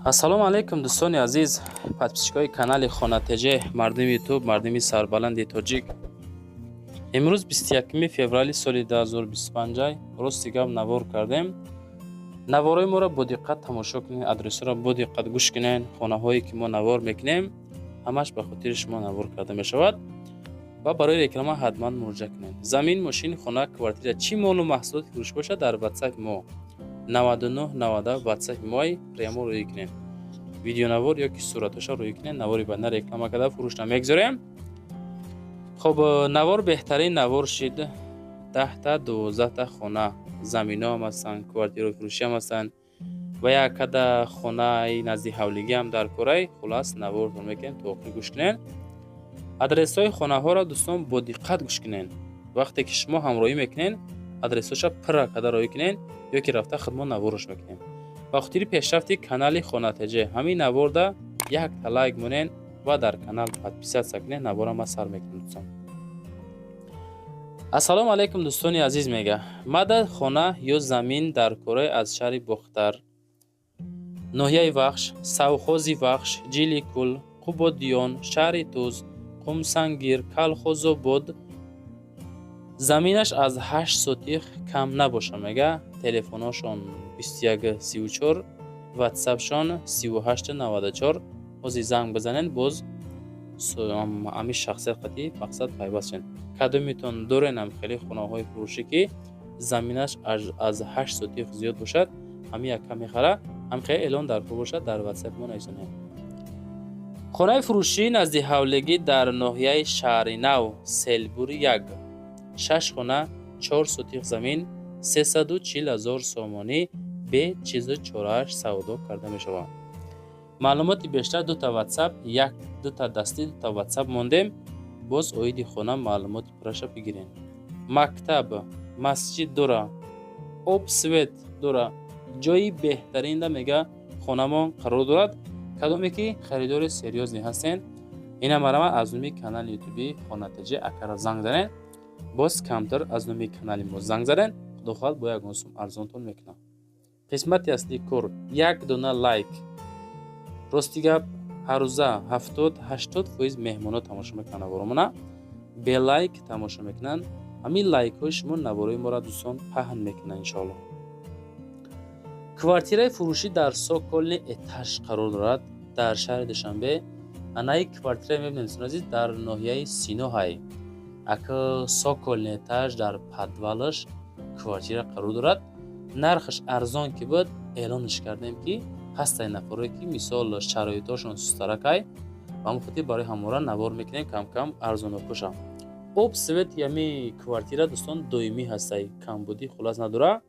Ассалому алайкум, дӯстони азиз, подписчикои канали Хона ТЖ, мардуми Ютуб, мардуми сарбаланди тоҷик. Имрӯз 21 феврали соли 2025. Рости гап, навор кардем. Наворои моро бо диққат тамошо кунед, адресҳоро бо диққат гӯш кунед. Хонаҳое ки мо навор мекунем, ҳамаш ба хотири шумо навор карда мешавад ва барои реклама ҳатман муроҷиат кунед. Замин, мошин, хона, квартира, чӣ молу маҳсулоти фурӯш бошад, дар Ватсапи мо 99 90, Ватсапи мои прямо рӯй кунед, видеонавор ё ки суратҳоша рӯй кунед. Навори баъд на реклама карда фурӯш намегзорем. Хоб, навор беҳтарин навор шид. 10-та, 12-та хона, замино ҳам ҳастанд, квартираи фурӯшӣ ҳам ҳастанд ва якада хонаи назди ҳавлигӣ ҳам дар корай. Хулас, навортон мекунем, то охир гӯш кунед. Адресҳои хонаҳоро, дӯстон, бо диққат гӯш кунед. Вақте ки шумо ҳамроҳӣ мекунед, адресҳоша пурра карда роҳӣ кунед ё ки рафта худмон наворош мекунем. Ба хотири пешрафти канали Хона ТЖ ҳамин наворда якта лайк монед ва дар канал подписаться кунед. Навора ма сар мекунем, дӯстон. Ассалому алайкум, дӯстони азиз, мега. Мада хона ё замин дар кораи аз шаҳри Бохтар, ноҳияи Вахш, совхози Вахш, Ҷиликул, Қубодиён, шаҳри Туз, Қумсангир, Калхозобод. Заминаш аз 8 сотих кам набоша, мега. Телефонҳошон 21 34, Ватсапшон 38 94. Ҳозир занг бизанед, боз ҳамин шахсият қатъи мақсад пайваст шавед. Кадометон доренам хеле хонаҳои фурӯшӣ, ки заминаш аз 8 сотих зиёд бошад, ҳамин яка мехара, ҳам хеле эълон дар кор бошад, дар Ватсапи мо нависонед. Хонаи фурӯшӣ назди ҳавлигӣ дар ноҳияи Шаҳринав, Селбури як, шаш хона, 4 сотих замин, 340 000 сомонӣ, бе чизу чорааш савдо карда мешавад. Маълумоти бештар дута Ватсап, як дута дастӣ, дута Ватсап мондем. Боз оиди хона маълумоти пурраша бигирем. Мактаб, масҷид дора, об, свет дора, ҷои беҳтаринда, мега, хонамон қарор дорад. Кадоме ки харидори серьёзный ҳастен, ина марама аз номи канали ютуби Хона ТЖ акара занг занед. Боз камтар аз номи канали мо занг занед, худо хоҳад, бо ягон сум арзонтон мекунам. Қисмати аслии кор як дона лайк. Рости гап, ҳаррӯза 70-80% меҳмонҳо тамошо мекунанд наворомона, бе лайк тамошо мекунанд. Ҳамин лайкҳои шумо наворои моро, дӯстон, паҳн мекунанд, иншоалло. Квартираи фурӯшӣ дар цокольный этаж қарор дорад дар шаҳри Душанбе. Анаи квартира мебинед, дӯстони азиз, дар ноҳияи Синоҳай. Ака, цокольный этаж, дар подвалаш квартира қарор дорад. Нархаш арзон ки буд, эълонаш кардем, ки ҳастае нафаре, ки мисол шароитошон сустаракай, ба ҳамон хотир барои ҳамора навор мекунем, камкам арзонокуша. Об, свет ями квартира, дӯстон, доимӣ ҳастай, камбудӣ хулас надора.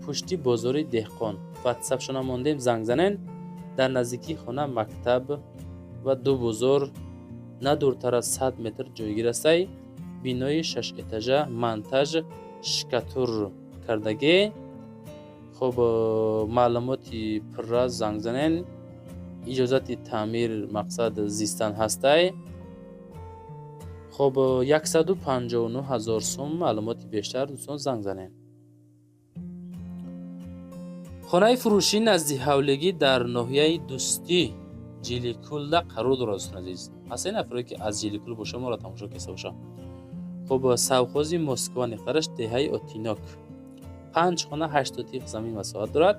Пушти бозори Деҳқон. Ватсапшона мондем, занг занен. Дар наздикии хона мактаб ва ду бозор на дуртар аз 100 метр ҷойгир астай. Бинои шашэтажа, монтаж штукатур кардагӣ. Хуб, маълумоти пурра занг занен. Иҷозати таъмир, мақсад зистан ҳастай. Хуб, 159 000 сум. Маълумоти бештар, дӯстон, занг занед. Хонаи фурӯшӣ назди ҳавлигӣ дар ноҳияи Дӯстӣ, Ҷиликулда қарор дорад. Дӯстони азиз, ҳастаи нафаре, ки аз Ҷиликул боша, моро тамошо кеста боша. Хуб, совхози Москва, нехтараш деҳаи Отинок, панҷ хона, 8 сотих замин масоҳат дорад.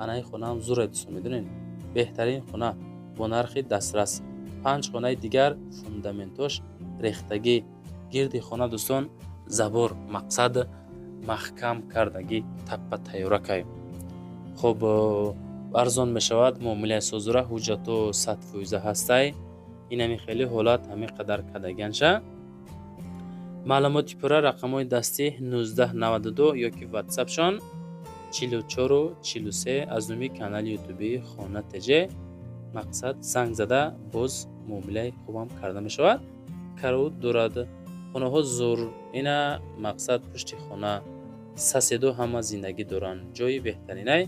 Анаи хонаам зуре, дӯстон, медонед, беҳтарин хона бо нархи дастрас. Панҷ хонаи дигар фундаментош рехтагӣ, гирди хона, дӯстон, забор, мақсад маҳкам кардагӣ, таппа тайёракай. Хуб, арзон мешавад, муомилаи созура, ҳуҷҷатҳо 100 фоиза ҳастай. Инами хеле ҳолат ҳамин қадар кадаганша. Маълумоти пурра рақамҳои дастӣ 1992 ё ки Ватсапшон 44 43. Аз номи канали ютубии Хона ТЖ, мақсад, занг зада, боз муомилаи хубам карда мешавад. Карут дорад, хонаҳо зур. Ина мақсад пушти хона соседо ҳама зиндагӣ доранд, ҷои беҳтаринай.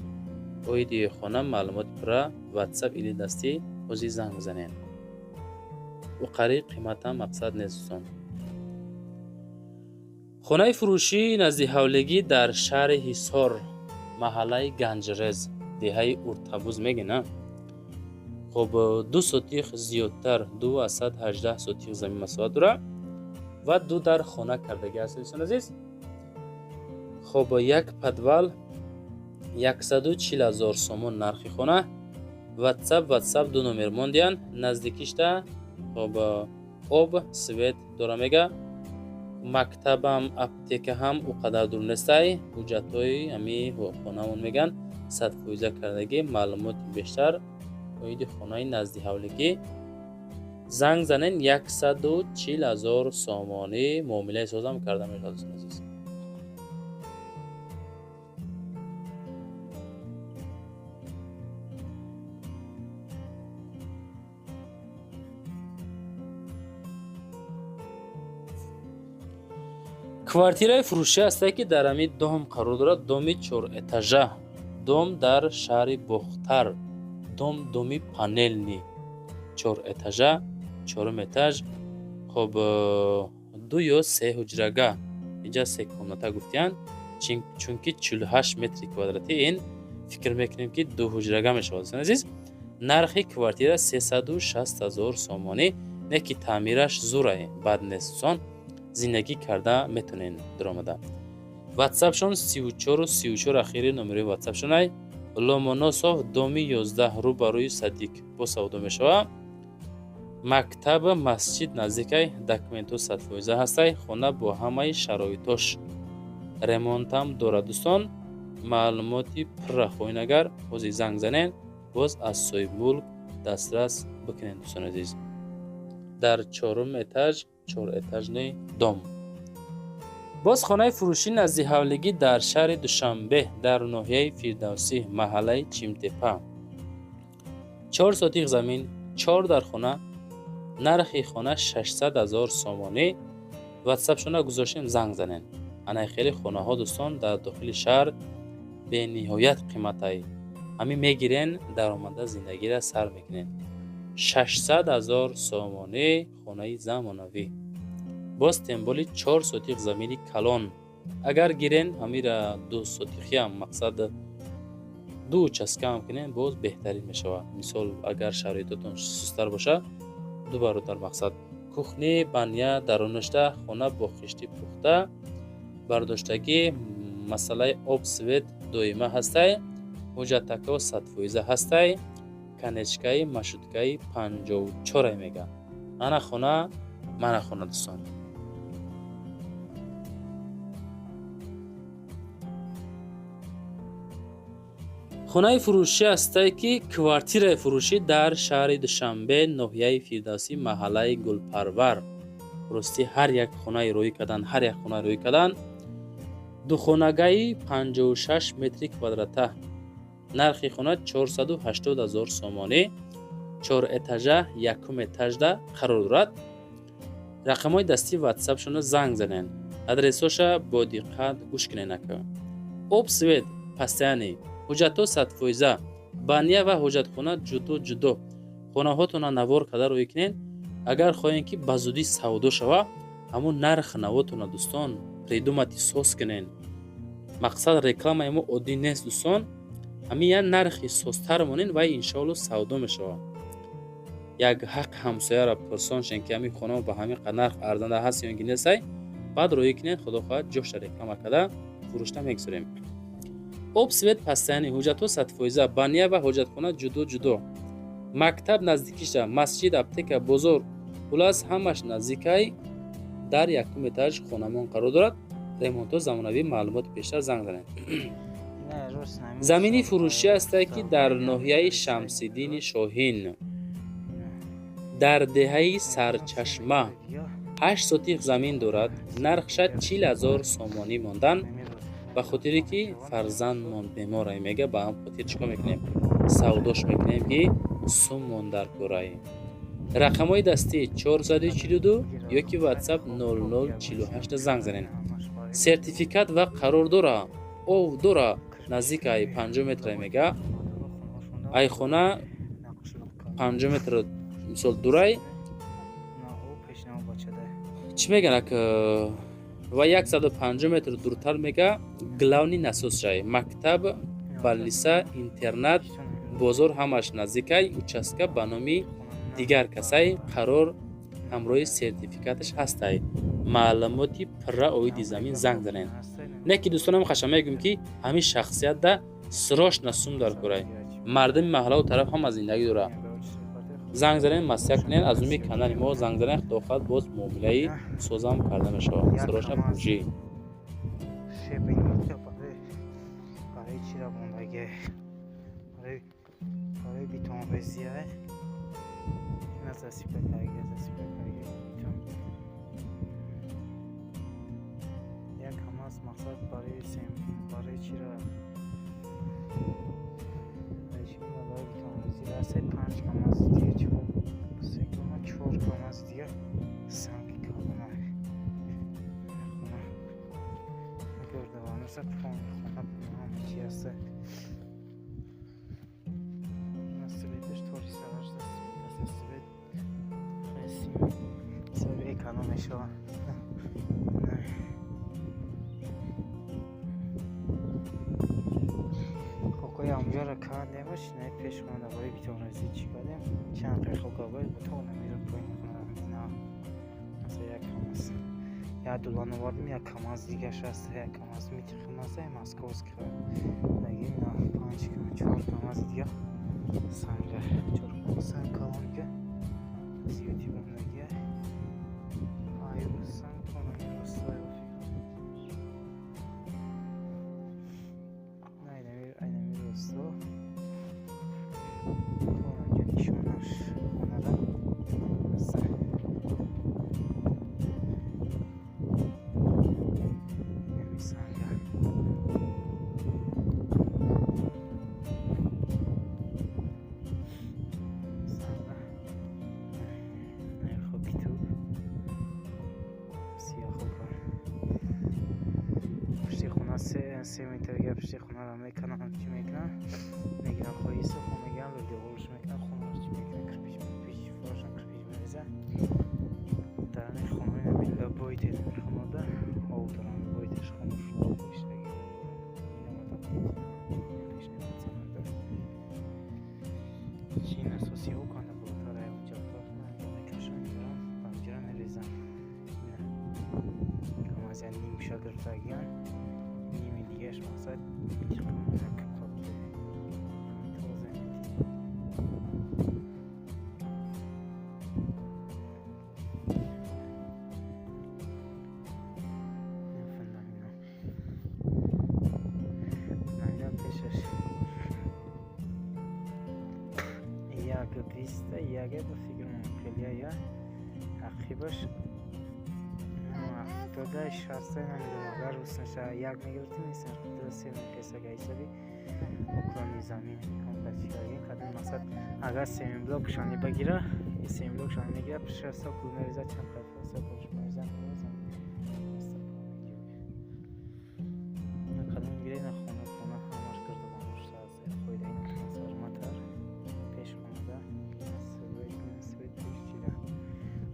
Оиди хона маълумоти пурра Ватсап или дастӣ ҳозир занг бизанед. Уқари қиматам мақсад нест, дӯстон. Хонаи фурӯшӣ назди ҳавлигӣ дар шаҳри Ҳисор, маҳаллаи Ганҷрез. Деҳаи Уртабуз мегӯ, хоб, 2 сотих зиёдтар, 2,18 сотих замин масоҳат дорад ва ду дар хона кардагӣ аст, дӯстони азиз. Хоб, як подвал, 140 000 сомон нархи хона. Ватсап ду номер мондиян, наздикишта. Хоб, об, свет дора мега, мактабам, аптека ҳам ӯ қадар дур нестай. Ҳуҷҷатҳои ҳами хонамон меган 100% кардагӣ. Маълумоти бештар оиди хонаи назди ҳавлигӣ занг занен. 140 000 сомонӣ муомилаи созам карда мешавад, дӯстони азиз. Квартираи фурӯшӣ ҳастае, ки дар ҳамин дом қарор дорад. Доми чорэтажа, дом дар шаҳри Бохтар, дом, доми панельный, чорэтажа, чорум этаж. Хоб, ду ё се ҳуҷрага, инҷа се комната гуфтиянд, чунки 48 метри квадратӣ, ин фикр мекунем, ки ду ҳуҷрага мешавад, дӯстони азиз. Нархи квартира 360 000 сомонӣ, не ки таъмираш зурай, бад нест, дӯстон, зиндагӣ карда метонен даромада. Ватсапшон 34 34 ахири номерои ватсапшонай. Ломоносов, доми 11, рӯ ба рӯи садик бо савдо мешавад. Мактаб, масҷид наздикай, документҳо 100% ҳастай, хона бо ҳамаи шароитош, ремонтам дорад, дӯстон. Маълумоти пурра хоҳед агар, ҳозир занг занен, боз аз соҳибмулк дастрас бикунед, дӯстони азиз. Дар чорум этаж, чорэтажный дом. Боз хонаи фурӯшӣ назди ҳавлигӣ дар шаҳри Душанбе, дар ноҳияи Фирдавсӣ, маҳаллаи Чимтепа, 4 сотих замин, чор дар хона, нархи хона 600 000 сомонӣ. Ватсапшона гузоштем, занг занен. Анаи хеле хонаҳо, дӯстон, дар дохили шаҳр бениҳоят қиматай. Ҳамин мегирен, даромада зиндагира сар мекунен. 600 000 сомонӣ хонаи замонавӣ. Боз темболи 4 сотих замини калон агар гирен, ҳамира ду сотихиам, мақсад, ду участкаам кунем, боз беҳтарин мешавад. Мисол, агар шароитотон сустар боша, ду бародар, мақсад, кухни, баня дарунашта, хона бо хишти пухта бардоштагӣ, масъалаи об, свет доима ҳастай, ҳуҷҷатако 100% ҳастай, конечкаи маршруткаи 54 мега. Ана хона, мана хона, дӯстон. Хонаи фурӯшӣ ҳастае, ки квартираи фурӯшӣ дар шаҳри Душанбе, ноҳияи Фирдавсӣ, маҳаллаи Гулпарвар. Ростӣ, ҳар як хонаи рӯӣ кардан, ҳар як хонаи рӯӣ кардан. Духонагаи 56 метри квадрата, нархи хона 480 000 сомонӣ, чорэтажа, якум этажда қарор дорад. Рақамҳои дастии ватсапшона занг занен, адресоша бо диққат гӯш кунен ака. Об, свет постоянный, ҳуҷҷатҳо 100%, баня ва ҳоҷатхона ҷудо ҷудо. Хонаҳотона навор карда рӯӣ кунед. Агар хоҳем, ки ба зудӣ савдо шава, ҳамун нарх навотона, дӯстон, придумать соз кунен. Мақсад, рекламаи мо оддӣ нест, дӯстон. Ҳамин як нархи созтар монен вай иншоалло савдо мешавад. Як ҳаққи ҳамсояро пурсон шен, ки ҳамин хона ба ҳамин қадр нарх арзанда ҳаст ё ин ки нестай, баъд рӯӣ кунед. Худо хоҳад, ҷошта реклама карда фурӯшта мегузорем. Об, свет постоянный, ҳуҷҷатҳо 100%, баня ва ҳоҷатхона ҷудо ҷудо, мактаб наздикиша, масҷид, аптека, бозор, хулас, ҳамаш наздикай. Дар якум этаж хонамон қарор дорад, ремонтҳо замонавӣ. Маълумоти бештар занг занед. Замини фурӯшӣ ҳастае, ки дар ноҳияи Шамсиддини Шоҳин, дар деҳаи Сарчашма, 8 сотих замин дорад. Нархша 40 000 сомонӣ мондан. Ба хотире ки фарзандмон беморай мега, ба ҳам хотир чӣ кор мекунем? Савдош мекунем, ки суммон дар кораи. Рақамҳои дастӣ 442 ё ки ватсап 0048 занг занед. Сертификат ва қарор дора, ов дора, наздик ай 50 метра мега, айхона 50 метр, мисол, дурай. Чӣ меган ак, ва 150 метр дуртар мега главный насос шай, мактаб. Балниса, интернат, бозор ҳамаш наздикай. Участка ба номи дигар касай, қарор ҳамроҳи сертификаташ ҳастай. Маълумоти пурра оиди замин занг занед. Не ки, дӯстонам, хаша мегӯем, ки ҳамин шахсиятда срочно сум дар курай. Мардами маҳаллаву тараф ҳама зиндагӣ дора. Занг занед, маслиҳат кунед. Аз уми канали мо занг занед, худо хоҳад, боз муомилаи созам карда мешавад. Срочно фурӯшӣ. Барои чира мондагӣ? Барои бетонрезия ина засыпка карги, засыпка карги бетон. Як КамАЗ, мақсад, барои барои чира, барои чи, барои бетонрезӣ расед. Панҷ КамАЗ дига, чор, се КамАЗ, чор КамАЗ дига санги калона. Хона гирдаваноса, хона ҳама чи ҳаста. Светаш тори сарашда, свет, свет ҳисоби эконом мешавад. Хокои амҷоро кандемаш, на пеш хона барои бетонрезӣ чӣ кардем, чанд қай хока бояд бутоқ намеро поини хона. Ина масала як КамАЗ, як дулон овардем, як КамАЗ дигаш аст, як КамАЗ митихимаса, московский даги. Ина панҷ, чор КамАЗ дига санга, чор КамАЗ санг калон дига зиёди мондагия. Аю санг тонами ростай. Айнами росто тонамҷа нишонаш хонара аста. Инами санга. Санга хоки туб, сиёҳ хока. Пушти хона 3 метр га пушти хонаро меканам, чӣ мекунам, мегирам, хоҳи сухо мегирам, деворш мекунам, хонаро чӣ мекунам, кирпич кирпич форошам, кирпич мерезам. Дар ҳамин хона любой тедами хонада об дорам, любойташ хомӯш об иштаги. Чин асоси ҳо канда болотар онҷа мекашам, мебарам, панҷара мерезам. КамАЗ я нимша гирифтагиян, ними дигаш, мақсад, як тоза. Фундамино пешаш як биста яке ба фикрам хелия я ақибаш 70, 60, намедонам, агар рӯз як мегирифтем, ду се мехесага ҳисоби уклони замин чикаргем кадом. Мақсад, агар сеюм блок шани багира, сеюм блок шани мегира, пиша сокул мереза, чанд қайфа сокулш мереза. Кадом гире на хона, хона ҳамаш гирдобаношта аст. Қоидаи трансформатор пеш хонада, свет пеш чида.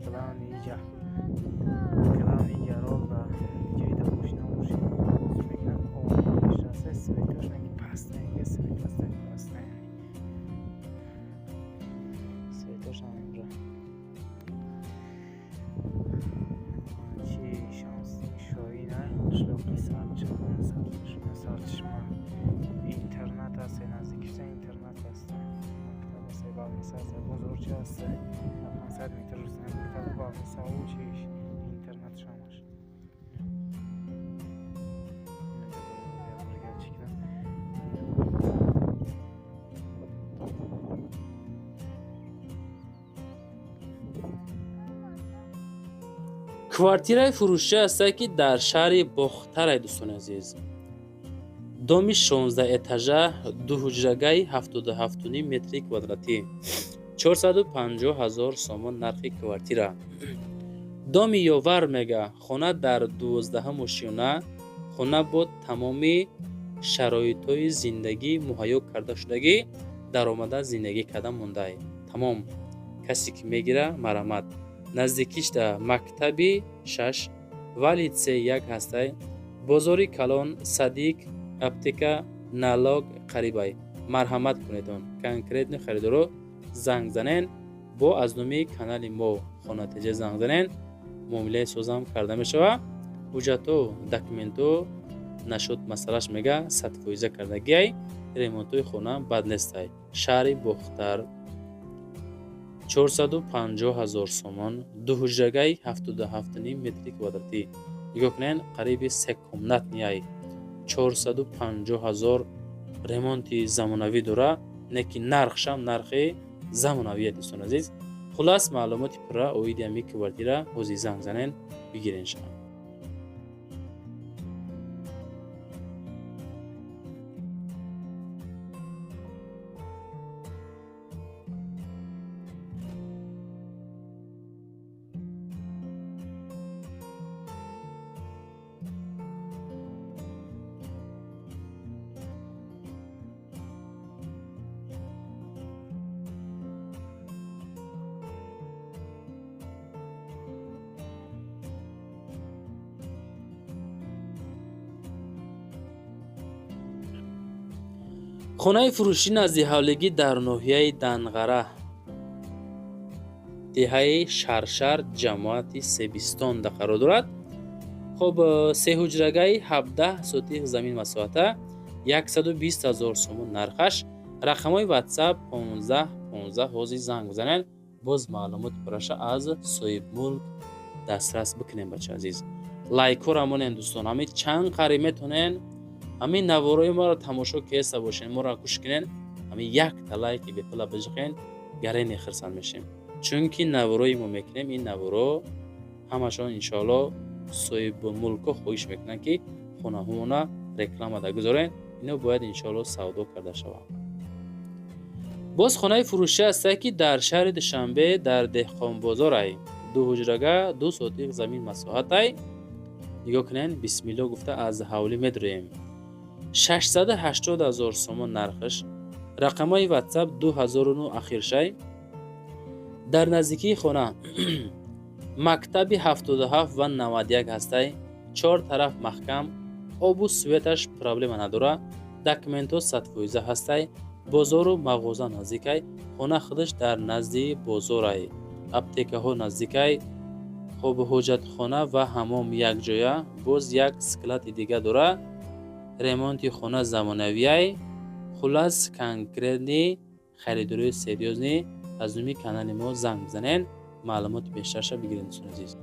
Главный иҷа, главный иҷа рол да ҷойда мошина, мошина боз мекунам, об пеш аст, светош наки паста, свет паста, паста, светош намебра. Чи шанс шоина қишлоқи Сарчашма, Сарчашма интернат аст, наздикишта интернат аст, мактаб аст, больница аст, бозорча аст, 500 метр мактаб, больница, чиш, интернат шамаш. Квартираи фурӯшӣ ҳастае, ки дар шаҳри Бохтарай, дӯстони азиз. Доми 16 этажа, дуҳуҷрагаи 77,5 метри квадратӣ, 450 ҳазор сомон нархи квартира. Доми Ёвар мега, хона дар 12-ҳам ошёна, хона бо тамоми шароитҳои зиндагӣ муҳайё карда шудагӣ, даромада зиндагӣ карда мондай. Тамом, касе ки мегира, марамат. Наздикишда мактаби шаш ва литсей як ҳастай, бозори калон, садик, аптека, Налог қарибай. Марҳамат кунедон. Конкретный харидоро занг занен, бо аз номи канали мо Хона ТЖ занг занен, муомилаи созам карда мешава. Ҳуҷҷатҳо, документҳо нашуд масъалаш мега 100% кардагиай, ремонтҳои хона бад нестай. Шаҳри Бохтар 450 000 сомон, дуҳуҷрагаи 77,5 метри квадратӣ. Нигоҳ кунед, қариби се комнатный 450 000 ремонти замонавӣ дора, не ки нархшам нархи замонавие, дӯстони азиз. Хулас, маълумоти пурра оиди ҳамин квартира ҳозир занг занен бигирен шавад. Хонаи фурӯшӣ назди ҳавлигӣ дар ноҳияи Данғара, деҳаи Шаршар, ҷамоати Себистон қарор дорад. Хоб, сеҳуҷрагаи 17 сотих замин масоҳата, 120 000 сомон нархаш. Рақамҳои WhatsApp 15 15, ҳозир занг бизанед, боз маълумоти пурраша аз соҳибмулк дастрас бикунем, бача азиз. Лайкҳоро монен, дӯстон, ҳамин чанд қариб метонен ҳамин наворои моро тамошо кеста бошен, моро гӯш кунен, ҳамин якта лайки бепула биҷиқен, гарене хирсанд мешем. Чунки наворои мо мекунем, ин наворо ҳамашон иншоалло соҳибмулкҳо хоҳиш мекунанд, ки хонаҳомона рекламада гузорен, ино бояд иншоалло савдо карда шаванд. Боз хонаи фурӯшӣ ҳастае, ки дар шаҳри Душанбе дар Деҳқонбозорай, ду ҳуҷрага, 2 сотиқ замин масоҳатай. Нигоҳ кунен, бисмилло гуфта аз ҳавлӣ медроем. 680 000 сомон нархаш. Рақамҳои WhatsApp 2009 ахиршай. Дар наздикии хона мактаби 77 ва 91 ҳастай, чор тараф маҳкам, обу светаш проблема надора, документҳо 100% ҳастай, бозору мағоза наздикай, хона худаш дар назди бозорай, аптекаҳо наздикай, хоб, ҳоҷатхона ва ҳамом якҷоя, боз як склади дига дора, ремонти хона замонавиай. Хулас, конкретный харидорои серьёзный аз номи канали мо занг бизанен, маълумоти бештарша бигирен, дӯстони азиз.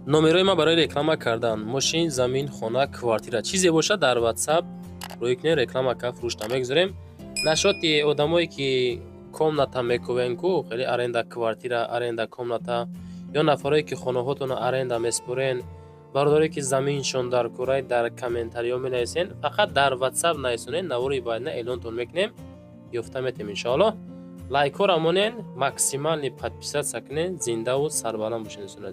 Номерои ман барои реклама кардан: мошин, замин, хона, квартира, чизе бошад, дар WhatsApp рӯй кунед, реклама ка фурӯшта мегузорем. Нашоти одамое ки комната мекувен ку, хеле аренда квартира, аренда комната, ё нафарое ки хонаҳотонро аренда меспорен, бародарое ки заминшон дар курай, дар комментариҳо менависен. Фақат дар WhatsApp нависонед, навори баъдина эълонтон мекунем, ёфта метем, иншоаллоҳ. Лайкҳоро монен, максимальный подписаться кунед. Зиндаву сарбаланд бошед, дӯстони азиз.